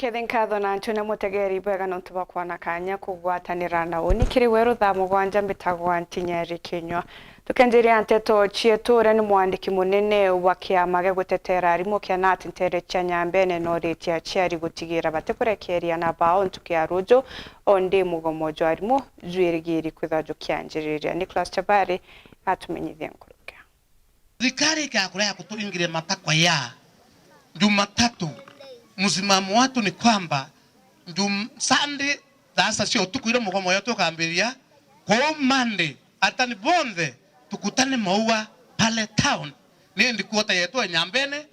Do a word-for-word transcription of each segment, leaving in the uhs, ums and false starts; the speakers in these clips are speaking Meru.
Kethia nkatho na ntune mutegeri bwega nontu bwa kwona kanya kugwatanira na uni kiri weru thaa mugwanja. Mbitagwa Ntinyeri Kinyua. Tukenjiria nteto cietu, uria ni mwandiki munene wa kiama gia gutetera arimu kia nat ntere cia Nyambene noritie aciari gutigira batikurekeria ana bao ntuku ya ruju, o ndi mugomo jwa arimu jwirigiri kwithwa jukianjiriria. Nicholas Chabari atumenyithie nkuruki. Thirikari ikakurega kuturingiria matakwa ya Jumatatu. Msimamo watu ni kwamba Jum-, Sunday thaa sita cia utuku iria mugomo wetu ukambiria, kwou Monday atani bonthe tukutane Maua pale town. Ni headquarter yetu ya Nyambene,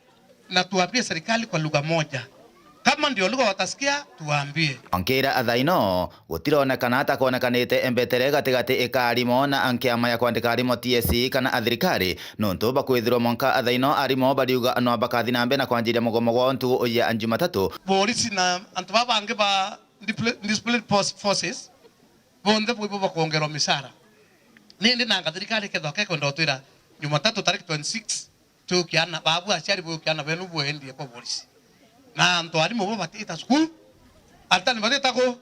na tuambie serikali kwa lugha moja. Kama ndio lugha watasikia, tuambie. Onkira athaino, gutironekana ta kwonekanite mbetere gatigati ka arimo na nkiama ya kwandika arimo T S C kana athirikari, nontu bakwithirwa mwanka athaino arimo bariuga no bakathi na mbere na kwanjiria mugomo gwao ntuku ya Jumatatu. Borisi na antu baba bangi ba dipl-, disciplined force-, forces, bonthe bwibo bakwongerwa micara. Nindi nanga thirikari kethwa kekwenda utwira Jumatatu tariki twenty-six, tukiana, babu aciari bukiana benu buendie kwa borisi. Na antu arimu bo batita cukuru, aritani batita ku.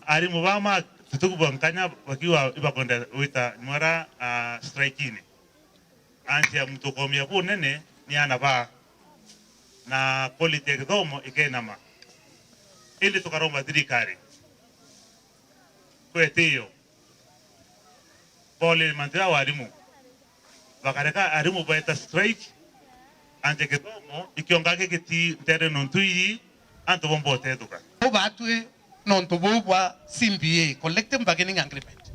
Arimu ba ma tutuku bwa nkanya bakiwa ibakwenda gwita nyuara, ah, strike-ini. Ansi ya muntu ukomia bunene ni ana ba, na quality ya githomo ikenama. Indi tukaromba thirikari kwetio bole mantu ya warimu, bakareka arimu baeta strike, ante githomo ikionga gigiti ntere nontu ii antu bomba utethuka. Ubatwi nontu buu bwa C B A, Collective Bargaining Agreement,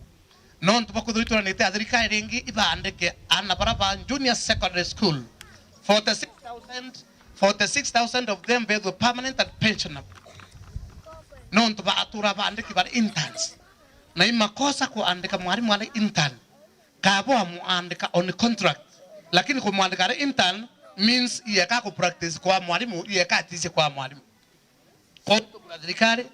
nontu bakwithirwa ithuranite athirikari ringi ibaandike ana bara ba junior secondary school, forty-six thousand, forty-six thousand of them bethwe permanent and pensionable, nontu baatura baandiki bari interns. Na i makosa kuandika mwarimu ari intern, kabo amuandika on contract, lakini kumwandika ari intern means iyeka ku practice kwa mwarimu, iyeka aticie kwa mwarimu. Koguo tukura thirikari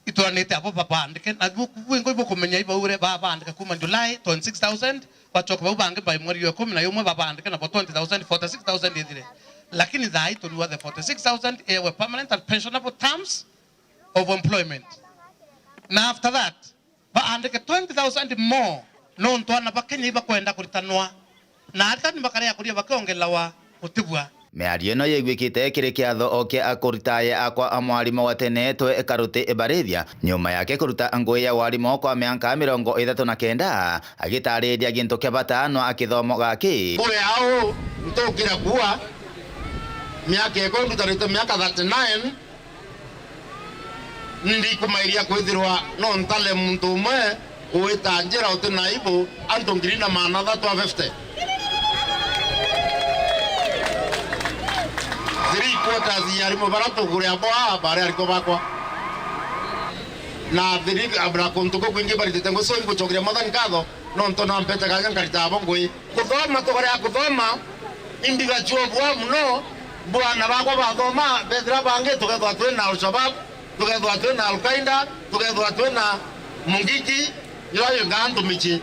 ituranite abo babaandike, na bu-, bu-, bwingi bukumenya ibaure babaandika kuma July twenty-six thousand, bacoke bau bangi by mweri wa ikumi na umwe babaandike nabo twenty thousand, forty-six thousand ithire. Lakini thaa ii turiwa the forty-six thousand ewe permanent and pensionable terms of employment. Na after that, baandike twenty thousand more, nontu ana ba Kenya ibakwenda kuritanwa, na aritani bakarega kuria bakiongelawa gutibua. Miario ino yiguikite kiri kiatho o kia kuritaya akwa a mwarimu wa tene twe Karuti Barithia, nyuma yake kuruta ngui ya warimu kwa mianka mirongo ithatu na kenda, agitariria gintu kia bata nwa a kithomo gaki. Kuri au ntukire kuua miaka iko ndutarite miaka thirty-nine, ndikumairia kwithirwa no ntale muntu umwe kuita njira uti na aibu antu ngiri na maana athatu a fifty. Three quarters ya arimu bara tugure abo aa bari ariko bakwa. Na three, abra kuntu kukwingi baritite ngugi, so ngucokeria Mwathani nkatho nontu nampete kanya nkarita abo ngui. Kuthoma, tukarega kuthoma, indiga chuo bwa muno, bwana bakwa bathoma, bethira bangi tukethwa twi na Al-Shabab, tukethwa twi na Al-Qaeda, tukethwa twi na Mungiki, ila yingaa antu mici.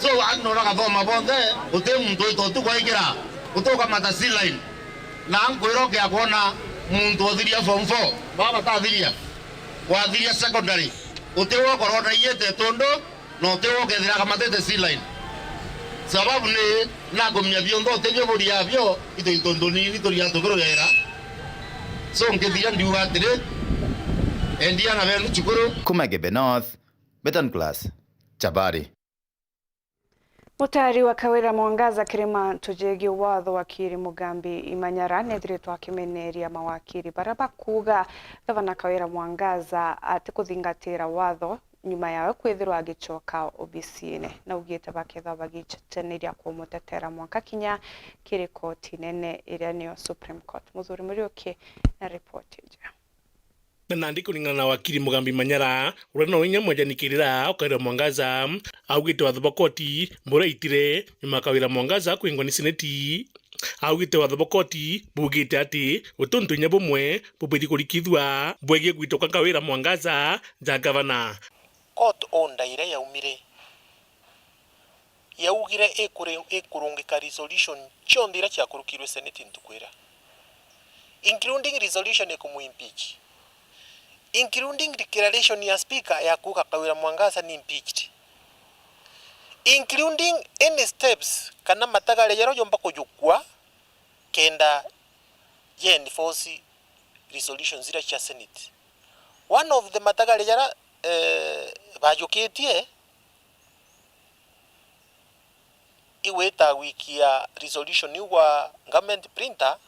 So, antu nora gathoma bonthe, uti muntu wita utu kwaigira, utukamata C line. Na nkwira ukia kwona muntu wathiria form four, baba tathiria, wathiria secondary, uti wokorwo na iyete tundu, na uti ukethira akamatite C line. Sababu ni nakumenya bionthe utibio buria bio, into into ndunini turia tukirugaira. So nkithira ndiuga atiri, endia na benu cukuru. Kuma Igembe North, Beton Class, Chabari. Mutari wa Kawira Mwangaza kiri mantu jegie watho, wakiri Mugambi Imanyara nethiritwe akimeneria mawakiri baria bakuuga Gavana Kawira Mwangaza atikuthingatira watho nyuma yawe kwithirwa agicoka obisine. Naugite bakethwa bagicetaniria kumutetera mwanka kinya kiri koti nene iria niyo Supreme Court. Muthuri Muriuki na ripoti iji. Na nandi kuringana na wakiri Mugambi Manyara, uria no inya mwenjani kirira o Kawira Mwangaza, augite watho bwa koti buraitire nyuma ya Kawira Mwangaza kwingwa ni seneti. Augite watho bwa koti buugite ati guti untu inya bumwe bubwiri kurikithua bwegie gwitwa kwa Kawira Mwangaza ja gavana. Court order iria yaumire yaugire ikuri-, ikurungika resolution cionthe iria ciakurukirwe seneti ntuku iria, including resolution ikumuimpeach. including declaration ya speaker ya kuuga Kawira Mwangaza ni impeached, including any steps kana matagaria jaria jomba kujukua kenda ja enforce resolutions iria cia Senate. One of the matagaria jaria, eh, bajukitie igwita gwikia resolution iu gwa government printer,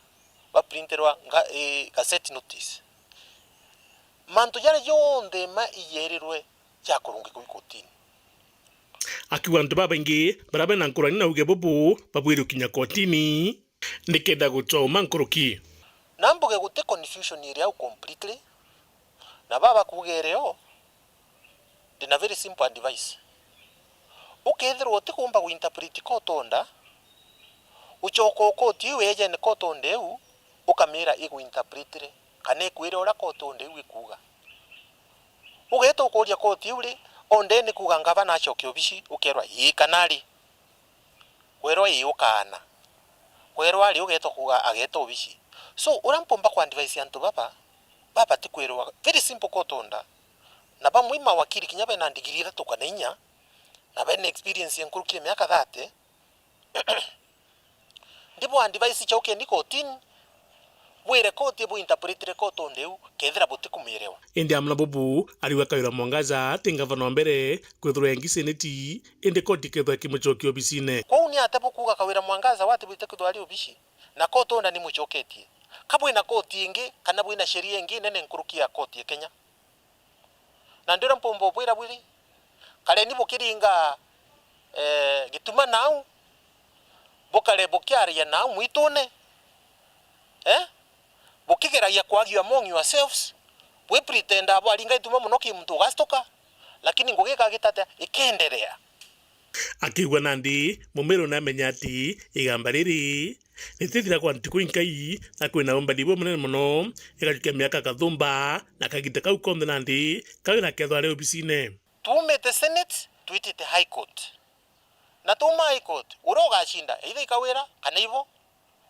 baprinterwa nga-, eh, gazette notice. Mantu jaria jonthe ma ijerirwe jakurungikwa i kotini. Akiuga antu babaingi baria bena nkurani na uge bubu babwirwe kinya kotini nikenda gutua uma nkuruki. Na mbuge guti confusion iri au completely, na baba kuugere o, ndina very simple advice. Ukethirwa utikumba guinterpret court order, ucoka ukoti iu ejene court order iu, ukamira iguinterpretire, kana ikwire uria court order iu ikuuga. Ugeeta ukuuria koti iu ri, order ni kuuga ngavana acoke obici, ukerwa ii kana ri. Kwerwa ii ukaana. Kwerwa ari ugeeta kuuga ageeta obici. So, uria mpumba ku advise antu baba, baba ti kwerwa very simple court order. Na bamwe i mawakiri kinya bena ndigiri ithatu kana inya, na bena experience ya nkuruki ya miaka thirty, ndibu advise cokeni kotini, bwire koti buinterpretire court order iu, kethira butikumiirewa. Indi amwe na bubu, ariuga Kawira Mwangaza ti ngavana wa mbere kwithirwa engi seneti, indi koti ikethirwa ikimucokia obisine. Kwou ni atia bukuuga Kawira Mwangaza watibwite kwithirwa ari obici, na court order ni mucoketie? Ka bwina koti ingi, kana bwina sheria ingi nene nkuruki ya koti ya Kenya? Na ndiuria mpumba ubwira bwiri, kareni bukiringa, eh, gituma nau, bukare bukiaria nau mwitune, eh? Bukigeragia ku argue among yourselves, bwi pretenda bwaringa gituma mono ki muntu ugastuka, lakini ngugi ikagita atia? Ikenderea. Akiigua nandi, Mumiru namenya ati igamba riri ritithira kwa ntuku inkai, na kwina umbani bumunene mono, igajukia miaka kathumba, na kagita kau konthe nandi, Kawira akethwa ari obisine. Tuumite Senate, twitite High Court. Na tuuma High Court, uria ugacinda, either i Kawira, kana ibo,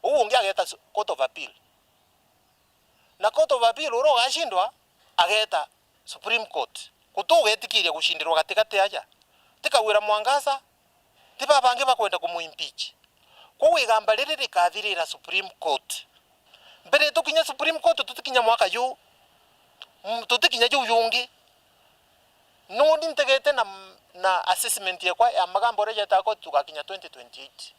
uu ungi ageeta su-, Court of Appeal. Na Court of Appeal, uria ugacindwa, ageeta Supreme Court. Guti ugetikiria gucindirwa gatigati aja. Ti Kawira Mwangaza, ti babangi bakwenda kumu impeach. Kwou igamba riri rikathirira Supreme Court. Mbere tukinya Supreme Court, tutikinya mwaka juu, mm, tutikinya juu jungi. Nuni ntegete na, na assessment yakwa ya magamba uria jetaga koti tugakinya twenty twenty-eight.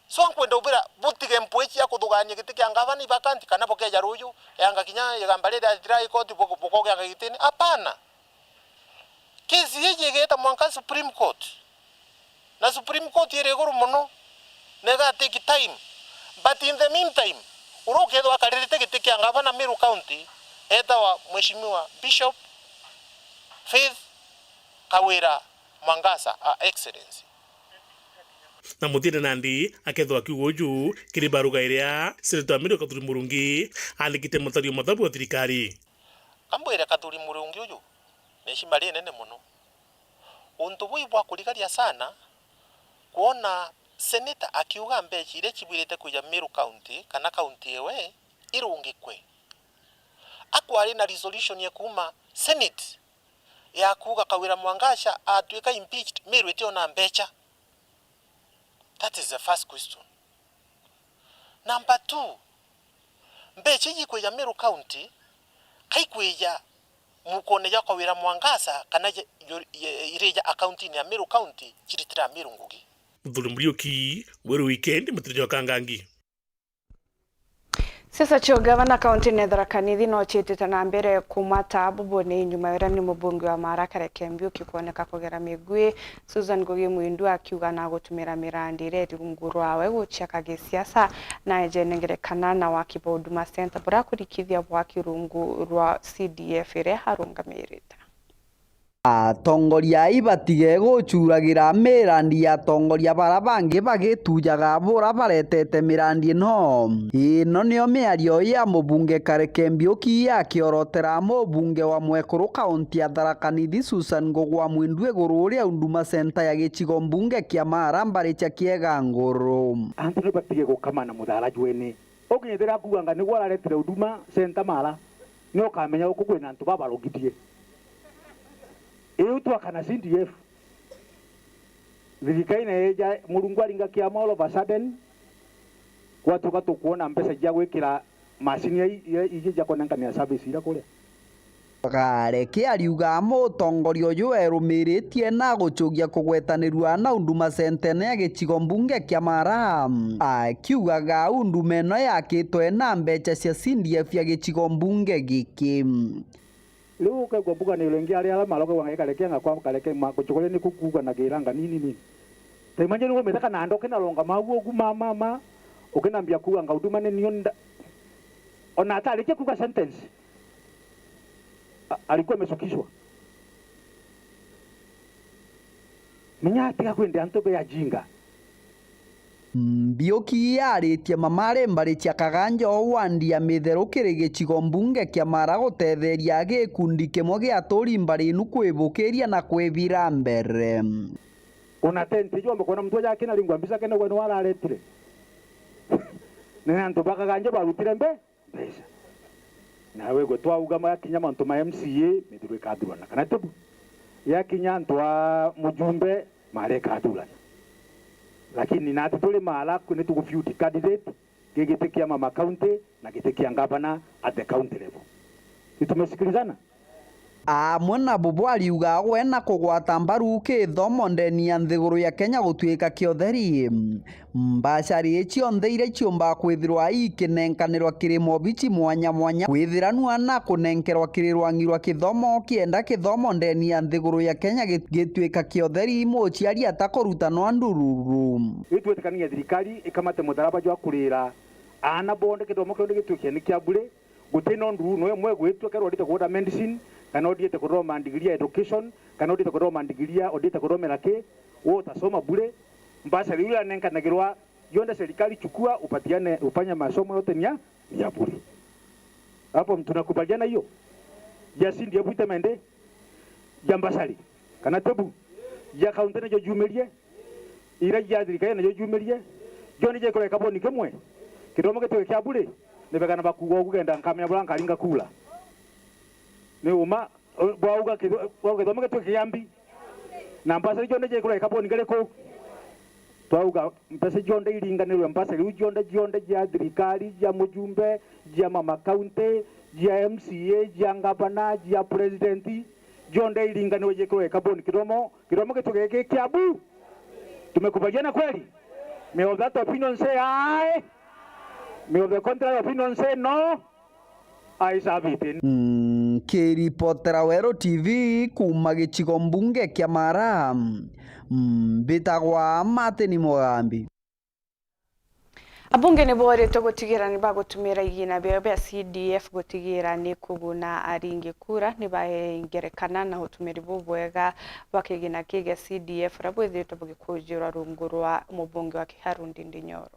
So, nkwenda ubira, butige mpwi cia kuthugania giti kia ngavana i vacant, kana bukeja ruju, yanga kinya igamba riri athira i koti, buko-, bukogeanga gitini. Hapana. Kesi iji igeeta mwanka Supreme Court. Na Supreme Court iri iguru mono, na iga take time. But in the meantime, uria ukethirwa akaririte giti kia ngavana Meru County, etawa Mheshimiwa Bishop Faith Kawira Mwangaza, Her Excellency. Na muthiene nandi akethwa akiuga uju kiri baruga iria Senator Mary Kathuri Murungi aandikite mutario mathabu wa thirikari. Kambwire Kathuri Murungi uju ni icima rinene mono. Untu buu ibwa kurigaria sana kwona senator akiuga mbeca iria cibwirite kwija Meru County kana county ewe irungikwe. Akwari na resolution ya kuuma Senate ya kuuga Kawira Mwangaza atwika impeached, Meru itiona mbeca. That is the first question. Number two, mbeca iji ikwija Meru County, ka ikwija mukone jwa Kawira Mwangaza kana je-, yo-, ye-, irija accountini ya Meru County, ciritira Meru ngugi. Muthuri Muriuki, Weru Weekend, Mutiriji wa Kangangi. Siasa cia ugavana kauntini ya Tharaka Nithi no ciitite na mbere kumata bubu ni nyuma ya uria ni mubunge wa Mara Kareke Mbiuki kwoneka kugera migwi. Susan Ngugi Mwindu akiuga na gutumira mirandi iria iri rungu rwawe guciaka gisiasa, na ejenengerekana na waki bwa Huduma Centre buria kurikithia bwaki rungu rwa C D F iria arungamirite. Atongoria ibatige gucuragira mirandi ya atongoria bara bangi bagitujaga bura baretete mirandi ino. Ino niyo miario ya mubunge Kareke Mbiuki akiorotera mubunge wa Mwekuru kaunti ya Tharaka Nithi Susan Ngugi wa Mwindu iguru ria Huduma Centre ya gicigo mbunge kia Mara mbari cia Kiega Nguru. Antu ni batige gukamana muthara jwene. Ukinyithira akuuga anga niguo araretire Huduma Centre Mara. Ni ukamenya uku kwina antu babarugithie. Iu twakana C D F. Thirikari na yeja, Murungu aringa kiama all of a sudden, gwatuka tukwona mbeca cia gwikira macini ya i-, ya iji cia kunenkanira service ira kuria. Gare ke ariuga mutongoria uju erumiritie na gucugia kugwetanirua na Huduma Centre ya gicigo mbunge kia Mara, akiugaga Huduma ino yakitwe na mbeca cia C D F ya gicigo mbunge giki. Riu ukaigua mbuganiro ingi aria ala maloge wange kareke nga kwa kareke ma kuchukulia ni kukuga na giranga nini nini. Ta imagine ugo metheka na ando kina ronga magu ugu ma, ma, ma. Ukinambia kuga nga Huduma ni nionda. Ona atarikia kuga sentence. A-, alikuwa ameshukishwa. Menya atiga kwende antu be ajinga. Mbiuki yaritie mamari mbari cia Kaganja o wandi ya Mitheru kiri gicigo mbunge kia Mara gutetheria gikundi kimwe gia aturi mbari inu kwibukiria na kwibira mbere. Ona tenti ijo wambe kwona muntu aja akina ringwa mbica kene gwe ni wararetire. Ni antu ba Kaganja barutire mbe? Mbeca. Nawe gwe twauga yakinya mantu ma M C A, Mitheru ikathurana. Kana tibu? Yakinya antu a mujumbe, Mara ikathurana. Lakini nati turi Mara ku ni tugu field candidate, gi giti kia mama county na giti kia ngavana at the county level. Si tumesikilizana? Amwe na bubu ariuga we na kugwata mbaru kithomo ndeni ya nthiguru ya Kenya gutuika kiotheri. Mbacari cionthe iria ciumba kwithirwa ikinenkanirwa kiri mobici mwanya mwanya, kwithiranua na kunenkerwa kiri rwangi rwa kithomo, kienda kithomo ndeni ya nthiguru ya Kenya gi-, gituika kiotheri, muciari atakurutanwa ndururu. Itwetikania thirikari ikamate mutharaba jwa kurira aana bonthe kithomo kionde gituike ni kia bure. Guti na undu no imwe gwitwa kero odite kuthoma medicine, kana odite kuthoma degree ya education, kana odite kuthoma degree ya, odite kuthomera ki, we utasoma bure. Mbasa riu iria nenkanagirwa yonde serikali chukua upatiane, ufanye masomo yote ni ya, ni ya bure. Hapo tunakubaliana hiyo? Ya C D F ite mende, ya mbasari, kana tebu, ya kaunti najo jumirie, ira cia thirikari najo jumirie, jo ni jekura ikaboni kimwe, kithomo gituike kia bure, ni begana bakuga ugu kenda nkamenya bura nkaringa kura. Ni uma, bwauga kitho-, bwauga kithomo gituike kia mbi, na mbasari jo ni jekura ikaboni kariku? Twauga mbeca cionthe iringanirwe, mbasari iu cionthe, cionthe cia thirikari, cia mujumbe, cia mama county, cia M C A, cia ngavana, cia president, cionthe iringanirwe jekirwe ikaboni kithomo. Kithomo gituike kia bure. Tumekubaliana kweli? May of that opinion say aye. May of the contrary opinion say no. Aye, sabiti. Nkiripotera Weru T V kuuma gicigo mbunge kia Mara, mbitagwa Martin Mugambi. Abunge ni boritwe gutigira ni bagutumira igina biao bia C D F gutigira ni kuguna aringi kura ni bae ngerekana na utumiri bubwega bwa kigina kii gia C D F uria bwithiritwe bugikujirwa rungu rwa mubunge wa Kiharu Ndindi Nyoro.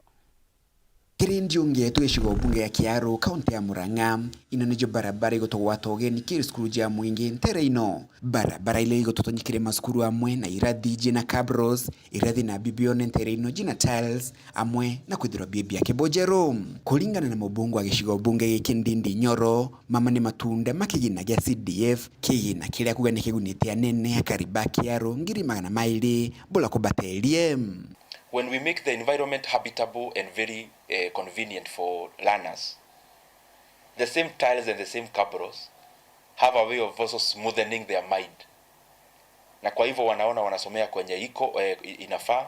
Kiri ndiungi yetu gicigo bunge gia Kiharu, kaunti ya Murang'a, ino nijo barabara igutugwata ugeni kiri cukuru jia mwingi ntere ino. Barabara iria igututonyia kiri macukuru amwe na irathi jina cabros, irathi na bibione ntere ino jina tiles, amwe na kwithirwa bibia kibojeru. Kuringana na mubunge wa gicigo bunge giki Ndindi Nyoro, mama ni matunda ma kigina gia C D F, kigina kiria kuga ni kigunite anene akari ba Kiharu ngiri magana mairi bula kubaterie. When we make the environment habitable and very, eh, convenient for learners, the same tiles and the same cabros have a way of also smoothening their mind. Na kwa hivyo wanaona wanasomea kwenye iko, eh, i-, inafaa,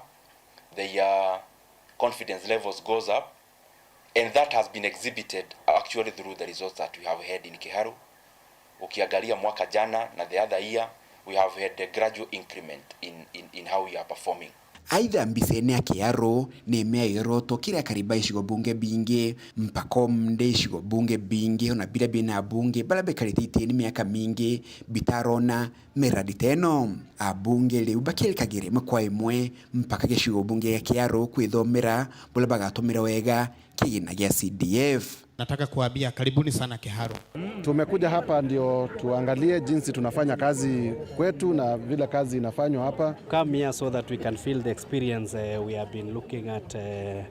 their confidence levels goes up, and that has been exhibited actually through the results that we have had in Kiharu. Ukiangalia mwaka jana na the other year, we have had a gradual increment in, in, in how we are performing. Aitha, mbicene ya Kiharu ni mea yoroto kiri akari ba icigo bunge bingi, mpaka omde icigo bunge bingi, ona biria bina abunge baria bekarite itini miaka mingi bitarona miradi teno. Abunge riu bakirikagira imwe kwa imwe mpaka gicigo bunge gia Kiharu kwithomera buria bagatumira wega kigina gia C D F. Nataka kuambia karibuni sana Kiharu. Tumekuja hapa ndio tuangalie jinsi tunafanya kazi kwetu na vile kazi inafanywa hapa. Come here so that we can feel the experience, eh, we have been looking at, eh,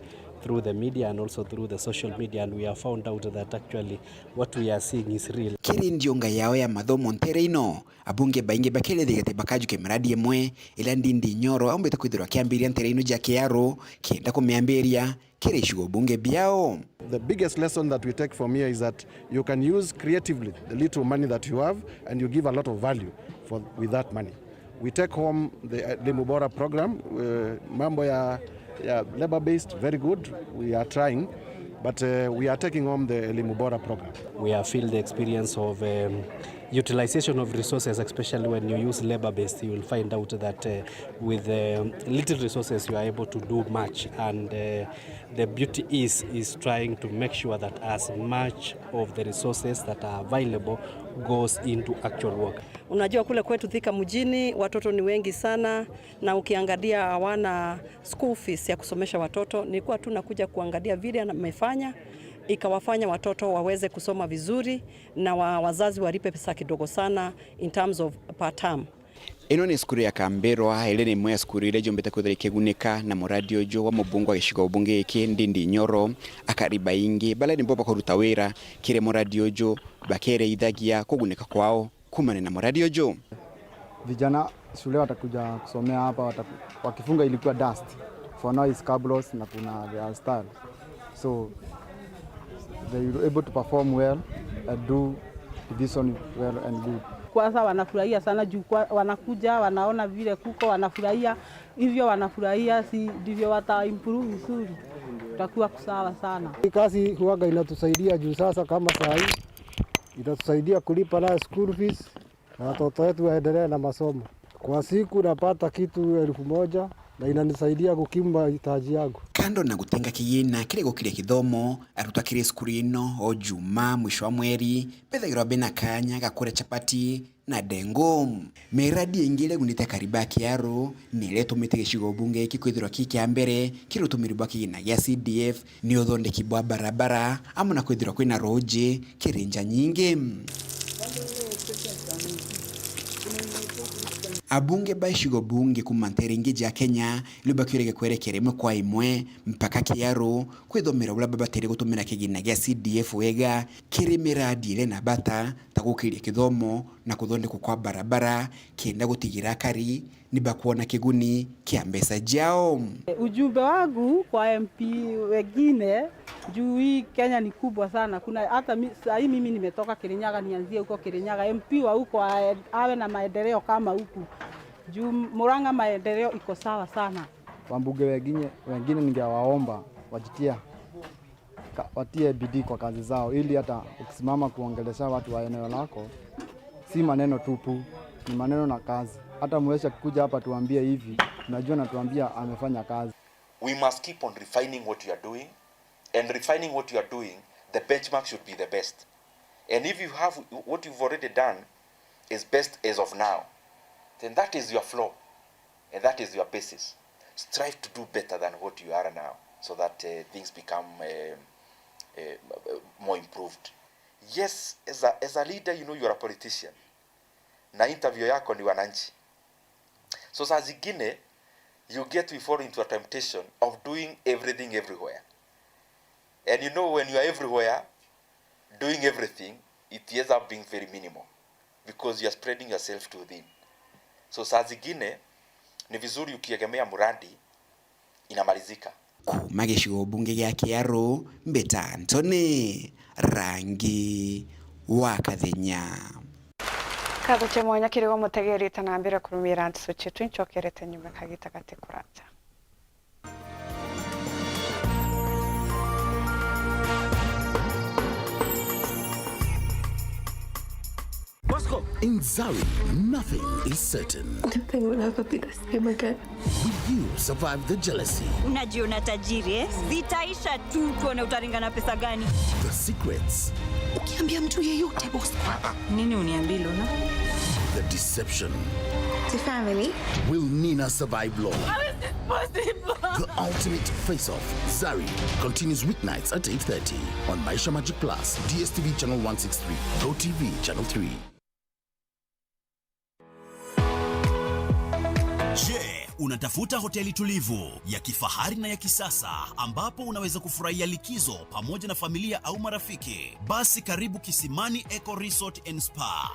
through the media and also through the social media, and we have found out that actually what we are seeing is real. Kiri ndiunga yao ya mathomo ntere ino, abunge baingi bakerethiria ati bakajukia miradi imwe iria Ndindi Nyoro aumbite kwithirwa akiambiria ntere ino ja Kiaru kenda kumiambiria kiri icigo bunge biao. The biggest lesson that we take from here is that you can use creatively the little money that you have and you give a lot of value for, with that money. We take home the Elimu Bora program, uh, mambo ya, ya labor based, very good. We are trying, but uh, we are taking home the Elimu Bora program. We have felt the experience of um, utilization of resources, especially when you use labor based. You will find out that uh, with um, little resources you are able to do much, and uh, the beauty is is trying to make sure that as much of the resources that are available goes into actual work. Unajua, kule kwetu Thika mjini watoto ni wengi sana, na ukiangalia hawana school fees ya kusomesha watoto. Nilikuwa tu nakuja kuangalia vile amefanya, ikawafanya watoto waweze kusoma vizuri na wa, wazazi walipe pesa kidogo sana in terms of per term. Ino ni cukuru ya Kambirwa, iri ni imwe ya cukuru iria ijumbite kwithirwa ikigunika na muradi uju wa mubunge wa gicigo bunge giki, Ndindi Nyoro. Akari baingi baria nibo bakuruta wira kiri muradi uju bakereithagia kugunika kwao kumania na muradi uju. Vijana shule watakuja kusomea hapa, wataku-, wakifunga ilikuwa dust. For now is cabros na kuna the style. So they were able to perform well and do division well and good. Kwanza wanafurahia sana juu kwa, wanakuja wanaona vile kuko, wanafurahia hivyo, wanafurahia, si ndivyo wata improve vizuri, tutakuwa sawa sana. Hii kazi huwaga inatusaidia juu sasa kama saa hii itatusaidia kulipa nayo school fees na watoto wetu waendelee na masomo. Kwa siku napata kitu elfu moja na inanisaidia kukimu mahitaji yangu. Kando na gutenga kigina kiria gukiria kithomo, arutwa kiri cukuru ino o juma mwisho wa mweri bethagirwa bena kanya ga kuria chapati na ndengu. Miradi ingi iria igunite akari ba Kiaru ni iria itumite gicigo bunge giki kwithirwa ki kia mbere kiri utumiri bwa kigina gia C D F, ni uthondeki bwa barabara, amwe na kwithirwa kwina ruuji kiri nja nyingi. Abunge ba icigo bunge kuuma ntere ingi ja Kenya riu bakiuragia kwerekera imwe kwa imwe mpaka Kiaru kwithomera uria babatire gutumira kigina gia C D F wega kiri miradi iria ina bata ta gukiria kithomo na kuthondekwa kwa barabara kenda gutigira akari ni bakwona kiguni kia mbeca ciao. Ujumbe wangu kwa M P wengine, juu hii Kenya ni kubwa sana. Kuna hata mi, saa hii mimi nimetoka Kirinyaga, nianzie huko Kirinyaga. M P wa huko ae-, awe na maendeleo kama huku. Juu Murang'a maendeleo iko sawa sana. Wambunge wengine, wengine ningewaomba wajitia ka-, watie bidii kwa kazi zao, ili hata ukisimama kuongelesha watu wa eneo lako, si maneno tupu, ni maneno na kazi. Hata mweshi akikuja hapa tuambie hivi, unajua natuambia amefanya kazi. We must keep on refining what you are doing, and refining what you are doing, the benchmark should be the best. And if you have, what you've already done is best as of now, then that is your floor. And that is your basis. Strive to do better than what you are now, so that uh, things become uh, uh, more improved. Yes, as a, as a leader, you know, you are a politician. Na interview yako ni wananchi. So saa zingine, you get, we fall into a temptation of doing everything everywhere. And you know, when you are everywhere, doing everything, it ends up being very minimal because you are spreading yourself too thin. So saa zingine ni vizuri ukiegemea muradi inamalizika. Kuuma gicigo bunge gia Kiaru, mbita Anthony Rangi wa Kathenya. Nkatho cia mwanya kiri we mutegerite na mbere kurumira ndeto cietu, ncokerete nyuma kagita gati kuraja. Bosco, in Zari, nothing is certain. Nothing will ever be the same again. Will you survive the jealousy? Unajiona tajiri, eh? Zitaisha tu, tuone utaringa na pesa gani. The secrets. Ukiambia mtu yeyote, boss. Nini uniambie, Luna? The deception. The family. Will Nina survive, Lord? How is this possible? The ultimate face-off, Zari, continues weeknights at eight thirty on Maisha Magic Plus, D S T V channel one six three, Go T V channel three. Je, Unatafuta hoteli tulivu, ya kifahari na ya kisasa, ambapo unaweza kufurahia likizo pamoja na familia au marafiki? Basi karibu Kisimani Eco Resort and Spa.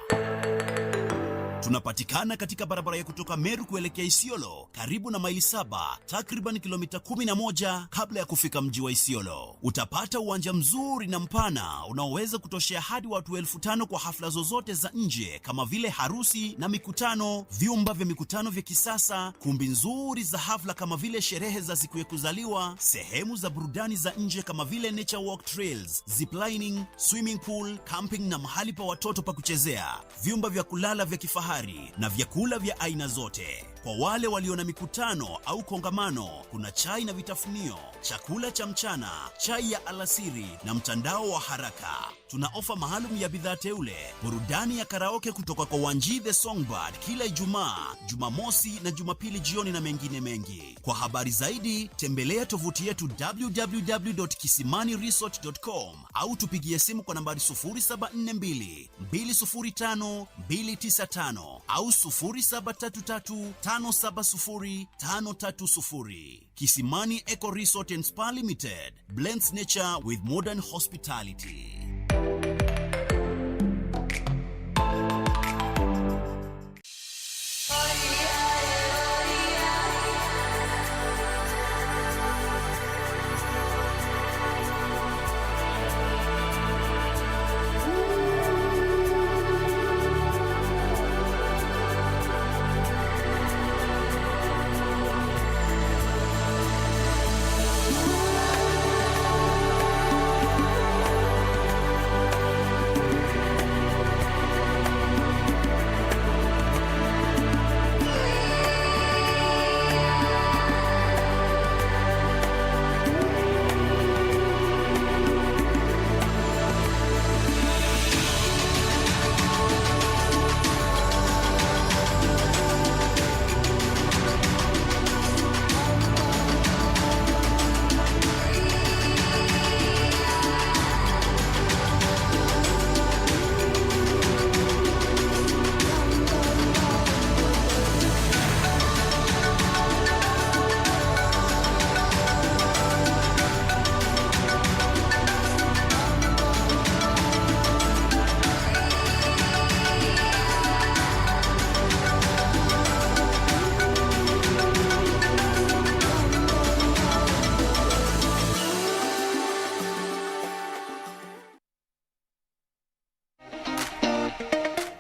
Tunapatikana katika barabara ya kutoka Meru kuelekea Isiolo, karibu na Maili Saba, takriban kilomita kumi na moja kabla ya kufika mji wa Isiolo. Utapata uwanja mzuri na mpana unaoweza kutoshea hadi watu elfu tano kwa hafla zozote za nje kama vile harusi na mikutano, vyumba vya mikutano vya kisasa, kumbi nzuri za hafla kama vile sherehe za siku ya kuzaliwa, sehemu za burudani za nje kama vile nature walk trails, ziplining, swimming pool, camping na mahali pa watoto pa kuchezea, vyumba vya kulala vya kifahari na vyakula vya aina zote. Kwa wale walio na mikutano au kongamano, kuna chai na vitafunio, chakula cha mchana, chai ya alasiri na mtandao wa haraka. Tuna ofa maalum ya bidhaa teule, burudani ya karaoke kutoka kwa Wanji the Songbird kila Ijumaa, Jumamosi na Jumapili jioni na mengine mengi. Kwa habari zaidi, tembelea tovuti yetu w w w dot kisimani resort dot com au tupigie simu kwa nambari sufuri saba nne mbili, mbili sufuri tano, mbili tisa tano au sufuri saba tatu tatu, tano saba sufuri, tano tatu sufuri. Kisimani Eco Resort and Spa Limited blends nature with modern hospitality.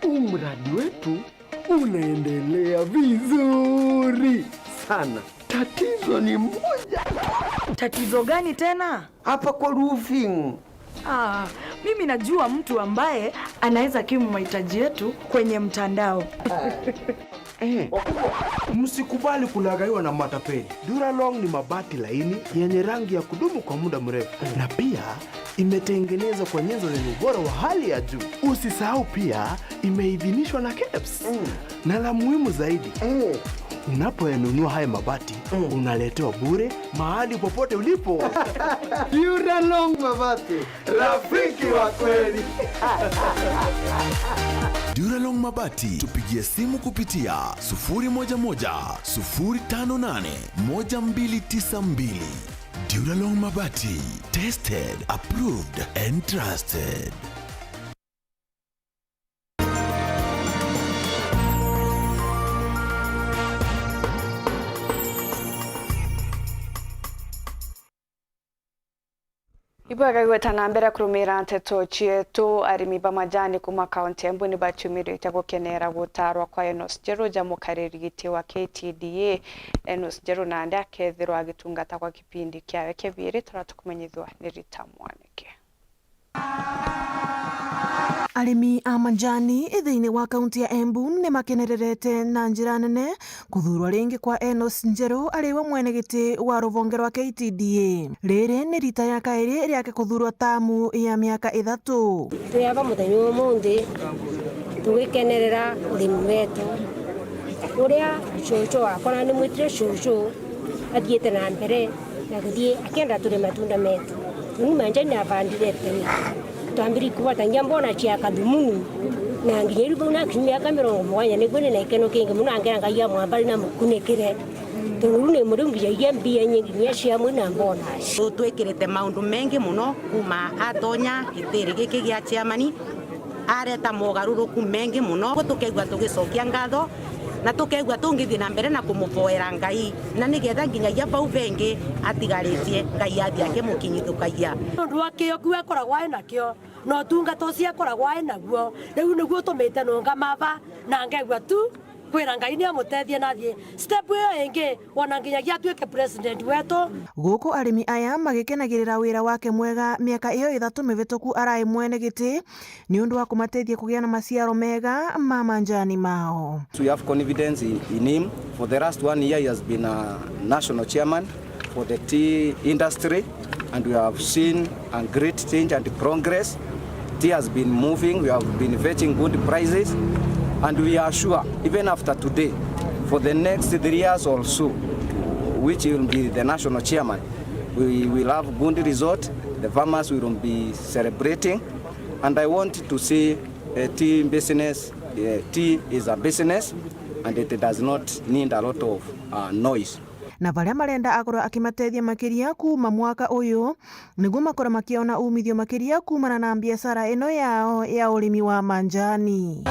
Huu mradi wetu unaendelea vizuri sana. Tatizo ni moja. Tatizo gani tena? Hapa kwa roofing. Ah, mimi najua mtu ambaye anaweza kimu mahitaji yetu kwenye mtandao. Eh. Msikubali kulaghaiwa na matapeli. Duralong ni mabati laini yenye rangi ya kudumu kwa muda mrefu. Na pia imetengenezwa kwa nyenzo zenye ubora wa hali ya juu. Usisahau pia imeidhinishwa na kebs. Mm. Na la muhimu zaidi, mm, unapoyanunua haya mabati, mm, unaletewa bure mahali popote ulipo. Duralong Mabati, rafiki wa kweli. Duralong Mabati, tupigie simu kupitia sufuri moja moja, sufuri tano nane, moja mbili tisa mbili. Duralong Mabati, tested, approved and trusted. Ibwega gweta na mbere kurumira nteto cietu. Arimi ba majani kuma kaunti ya Embu ni baciumirite gukenera gutarwa kwa Enos Njeru ja mukariri giti wa K T D A. Enos Njeru nandi akethirwa agitungata kwa kipindi kiawe kibiiri, tara tukumenyithua ni Rita Mwaniki. Arimi a majani thiini wa kaunti ya Embu ni makenererete na njira nene kuthuurwa ringi kwa Enos Njeru ari we mwene giti wa ruvonge rwa K T D A. Riri ni rita ya kairi riake kuthuurwa tamu ya miaka ithatu. Twi aba muthenya umunthi tugikenerera uthini wetu, uria cucu wakwa, na nimwitire cucu athiite na mbere na kuthii akienda turi matunda metu. Uni manjani nabandire tene, twambiri kubota ngia mbona cia kathumuni, na nginya riu bau nakinyia miaka mirongo mugwanja, niguo ni na ikeno kingi muno, angera Ngai amwambari na mukunikire. Tondu riu ni Murungu yagia mbia nyingi nginya cia mwina bonus. Tutwikirite maundu mengi muno kuma atonya gitiri giki gia chairman, areta mogaruruku mengi muno. Tukeigua tugicokia ngatho na tukeigua tungithii na mbere na kumuvoera Ngai, na nigetha nginyagia bau bengi atigaritie, Ngai athii akimukinyithukayia. Nondu wa kio kiu akoragwa e nakio, na utungata ucio akoragwa e naguo, riu niguo utumite nungama ava, na ngeigua tu kwira Ngai ni amutethie na athii step iyo ingi, wona nginyagia atuike president wetu. Guku arimi aya magikenagirira wira wake mwega miaka iyo ithatu mivituku arai mwene giti, ni undu wa kumateithia kugia na maciaro mega ma manjani mao. We have confidence in, in him. For the last one year, he has been a national chairman for the tea industry, and we have seen a great change and progress. Tea has been moving, we have been fetching good prices, and we are sure, even after today, for the next three years or so, which he will be the national chairman, we will have good result. The farmers will be celebrating, and I want to say, uh, tea business, uh, tea is a business, and it does not need a lot of, uh, noise. Na baria marenda akorwe akimateethia makiria kuuma mwaka uyu, niguo makorwe makiona umithio makiria kuumana na biashara ino yao ya urimi wa manjani.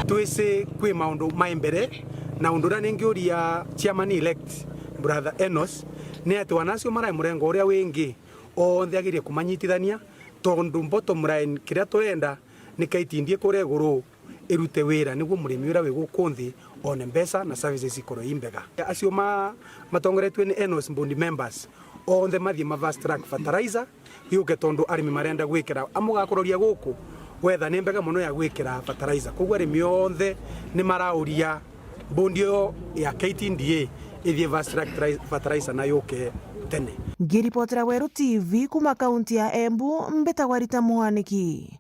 Twisi kwi maundu mai mbere, na undu uria ningiuria chairman elect, brother Enos, ni ati wana acio marai murengo uria wingi, onthe agerie kumanyitithania, tondu bottom line kiria turenda ni K T D A kuria iguru irute wira niguo murimi uria wi guku nthi one mbeca na services ikorwe i mbega. Acio ma-, matongoretue ni Enos board members, onthe mathie ma fast track fertilizer yuke, tondu arimi marenda gwikira, amu ugakuroria guku, weather ni mbega mono ya gwikira fertilizer. Koguo arimi onthe ni marauria board iyo ya K T D A ithie fast track fertilizer na yuke tene. Ngiripotera Weru T V kuuma kaunti ya Embu, mbitagwa Rita Mwaniki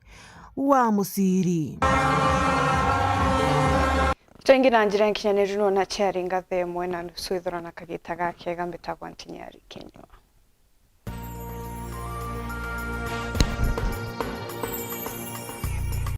wa Muciri. Tuingi na njira nkinyaniru nona ciari ngathe imwe na nusu ithura na kagita gakega, mbitagwa Ntinyari Kinyua.